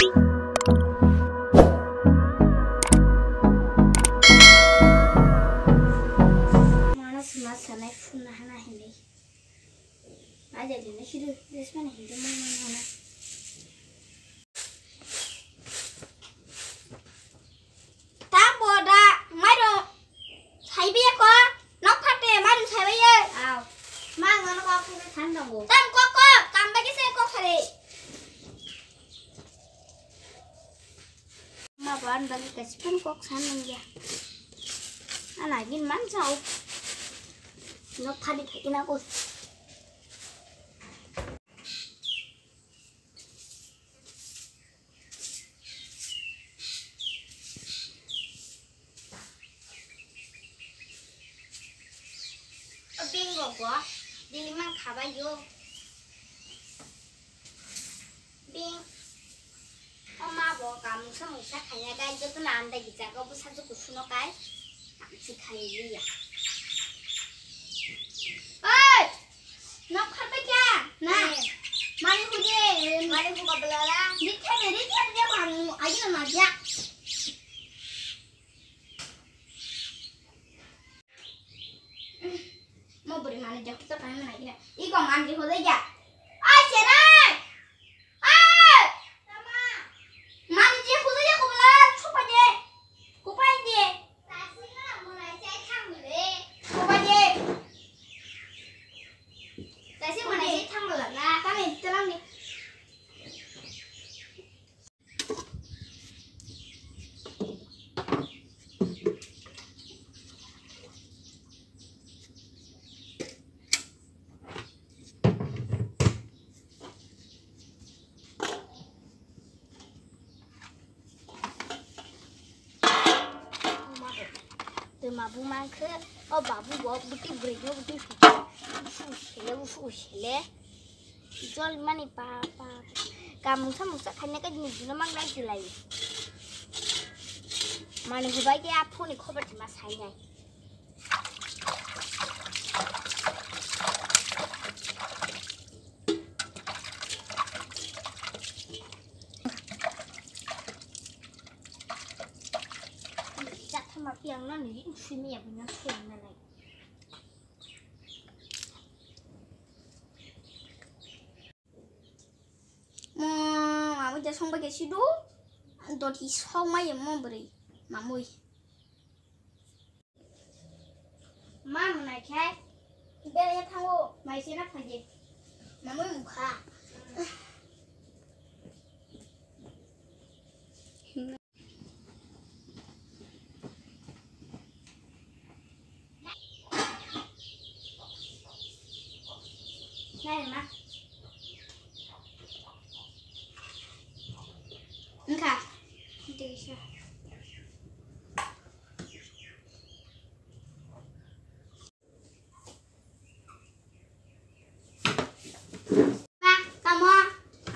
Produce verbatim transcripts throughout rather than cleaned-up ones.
Mano sima sanai phunna hana hinwi. Aja dine hiru, desmani hindu mano hana. Ta boda, mairum saibiya ko, nok phate mairum saibiya. Aw, ma ang nono kok saibai san tongo. Tam kok kok, kam bagi se kok sare. Ma ban bagi kasipun kok san nangya. Ana gin man sao. Nok phadi phadi na ko. O beng rok bo dili man khabai yo. Beng o ma bo kamung samung sa khaina gai joto na andai gijak o bwsa juku suno kai. Ang si khai liya. Oi! Nok kharbai kha? Na. Eh. Mari huje. Mari huga belala. Rikha de, rikha de, bang ayo na ja. Mo buri mani jak tak kan mana gila. Iko mani huje ja. Ai, serai. Ai! Mani je huje ja kubla, chupa je. Kupai je. Kupai je. Kasi mana je thang la. Kami telang ni. Twi ma buma khe o babu bo bwtwi bwrwi no bwtwi sujak. Usu usele, usu usele. Jol mani pa, pa. Kamung samung sa khaina khe nini bino mang lai jilai. Mani hubai khe a phone ni khobar twi ma sai nai. Chatha ma piang no ni simi ya bino sui na lai. Mo mamui ja song bai khe sidu. Doti song mai mo bwrwi mamui. Ma mwnai khe bere thango mai se na phaje. Mamui mukha. Nai ma. Wngkha. Tisa. Ma, tamo?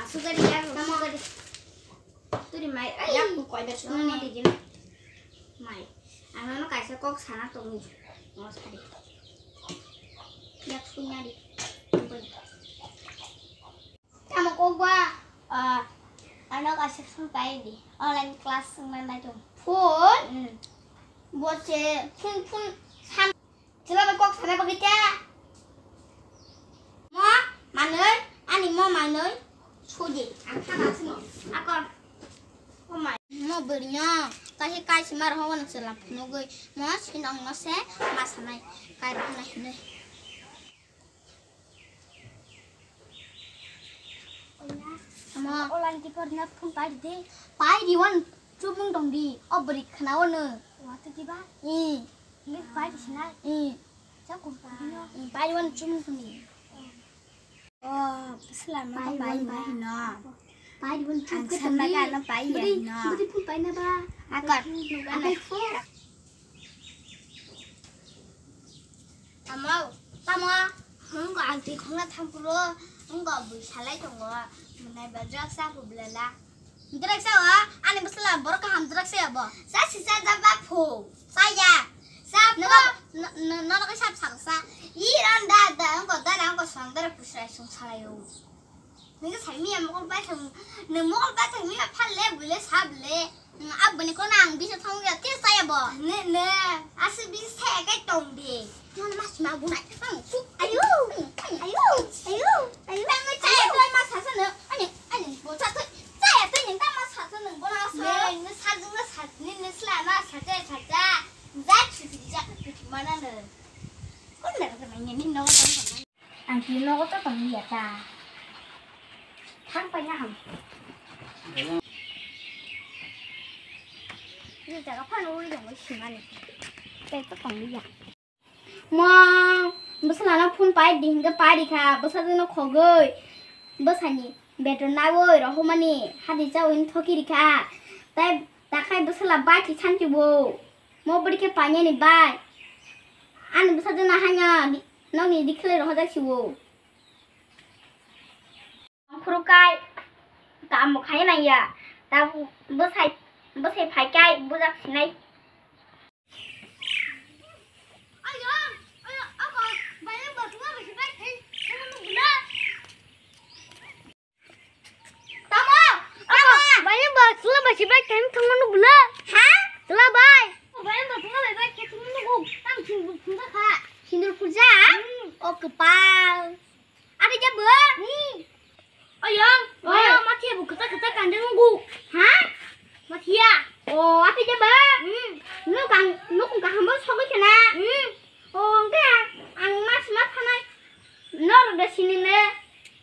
Asugari ya, tamo? Asugari. Turi mai, yak koi da sunu ne. Mai. Ano no kaisa kok sana tongi. Mo sari. Yak sunya di. Tamo kok ba? Ah, ano kaisa phone pai di. Online class wngna nai tong. Phone? Hmm. Bo se phone, phone sam. Chwla bai kok sana bagwi ta. Mo manwi, ani mo manwi. Sudi, ang thana sini. Akon. O mai. Mo bwrwino. Kahi kai sima roho wano chwla phunugwi. Mo sinong no se ma sanai. Kai roho nai hinwi. Tamo? Ola ni tipor na phone pai di. Pai di wan chubung tong di. O bwrwi khna o no. Wa to di ba? Ih. Ni pai di sina. Ih. Sa kum pai di no. Ih, pai di wan chubung tong di. Oh, sila ma pai di wan pai no. Pai di wan chubung tong di. Ang san ba ga no pai ya no. Budi phone pai na ba. Akar. Akar phone. Tamo, tamo, hwngo ang twi khongna thangphuru, hwngo bui salai tongo, mwnai ba drugs sa phu belala. Drugs sa o, ani bwsala borok kaham drugs sa ya bo. Sa si sa da ba phu, sa ya. Sa phu. Nono, no, no, nono khe sap sak sa. I ran da, da, hwngo da, hwngo swang da, pusrai sung salai o. Nwng sai miya mokol bai thang, nwng mokol bai thang miya phal le, bule sab le. Nwng aboni kono ang bisa thang ya, te saya bo. Ne, ne, asi bisa saya kai tong de. Nwng mas ma bu nai. Ayu, ayu, ayu, ayu. Nwng saya to mas sa sa ne. Ani, ani, bo sa to. Saya to nwng ta mas sa sa nwng bo na sa. Ne, ne sa jung na sa, ne, ne sla na sa ja, sa ja. Ja chi chi ja ka chi mana ne. Kon na ka ma ni no ta. Ang tini nogo to tong ya ta. Thang pai na ham. Ni jaga phano ui dong ui simani. Tei to tong ya. Mo, bwsala no phone pai di hingke pai di kha, bwsa no khogoi. Bwsani beton na oi rohomani hadi cha oi thoki ri kha. Tai takhai bwsala bai ki santi bo. Mo bwrwi khe painani bai. Ani bwsa jona haino di-, nokni dikhlai rohorjak si o. Phuru kai kam bo khai nang ya. Ta bwsai, bwsai phai kai bujak sinai. Tamo, tamo. Bai, ba, chwla bai si bai khe thangmano bwla. Ha? Chwla bai. Bai, ba, chwla bai, bai khe thangmano go. Tam sindur puja kha. Sindur puja? Hmm. O kwpal. Ate ja bo? Hmm. Ayang, oh. Ayang, mathia bo kwta kwta kandeng go. Ha? Mathia. O, ate ja bo? Hmm. Nukang, nukung kaham bo sogwi khena. Hmm. O, hwnkhe ang mas ma thanai. Norok da sini le.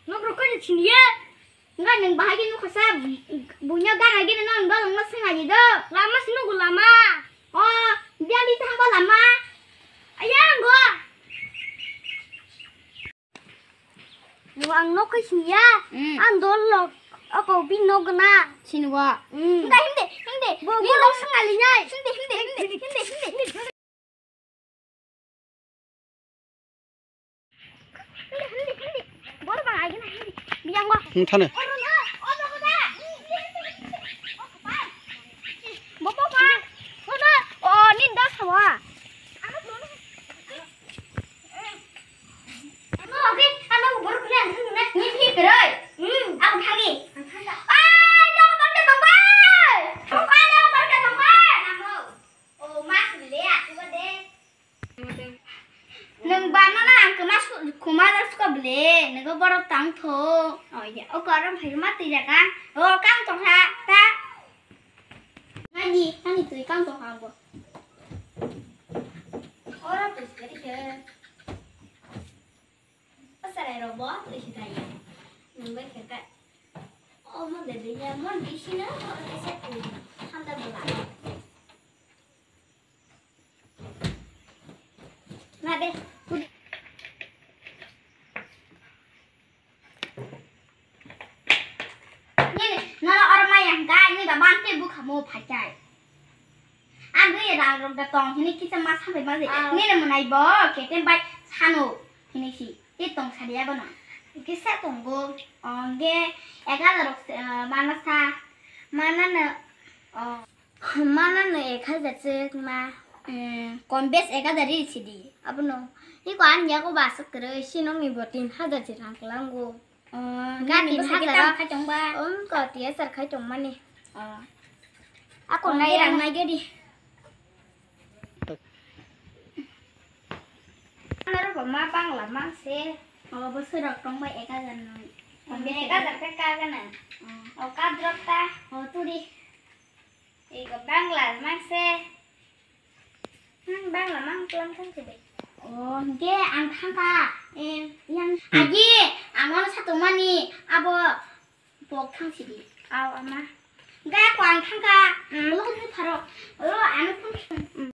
Norok khe sini ye. Hwnkhe nwng bahai khe nukha sa, buino gana gini no dolong no swnga di do. Lama se nugo lama. O, biyang di thangba lama. Ayang go. Nwng ang nok khe sini ya. Hmm. Ang dol lok. Oko bi nok gana. Sini wa. Hmm. Hinde, hinde, hinde. Bo, bo lok swnga li nai. Hinde, hinde, hinde, hinde, hinde. Wng thani. O, mas le, aswk de. Nwng bana na ang kwma su-, kwma da suka ble, nwgo borok tang tho. O ya, o korom phai ma twi jaga. O kang tong kha, ta. Ani, ani twi kang tong kha bo. Ora twi kari khe. Pasarai rok bo twi se thai. Nwng bai khe ta. O mo de de ya, mo di sino, o de se twi. Handa bela. Nini, nono oro maya hwnkha, nini baba ang tei bwkha mo phaichai. Ang dui rang rok da tong hini kisa ma sampai ma je. Ah. Nini mwnai bo, kete bai sano hini si. Tei tong sadi abono. Kisa tongo. O, hwnkhe ek hajar rok se, ah, mana sa. Mana no, o. Mana no ek hajar se ma. Hmm, kom bes ek hajar ri sidi. Abono. Iko an yago basuk kere, sinong ni bo tin hajar se rang kelango. O, ga nini tin hajar. Tam khai tong ba? Om ko tin hajar khai tong mani. O. Ako nai rang nai gedi. Ano bo ma bangla mang se. O, bo se rok tong bai ek hajar no. Kom bes ek hajar ke ka gana. O. O ka drop ta. O, turi. Ego bangla mang se. Hmm, bangla mang tlang tlang se bai. O, hwnkhe ang thangkha. Eh, yang. Hmm. Agi, ang ano satung mani, abo pok thang sidi. Aw, ama. Ga ko ang thangkha. Hmm. Lo ni pharo. Lo ano phone. Hmm.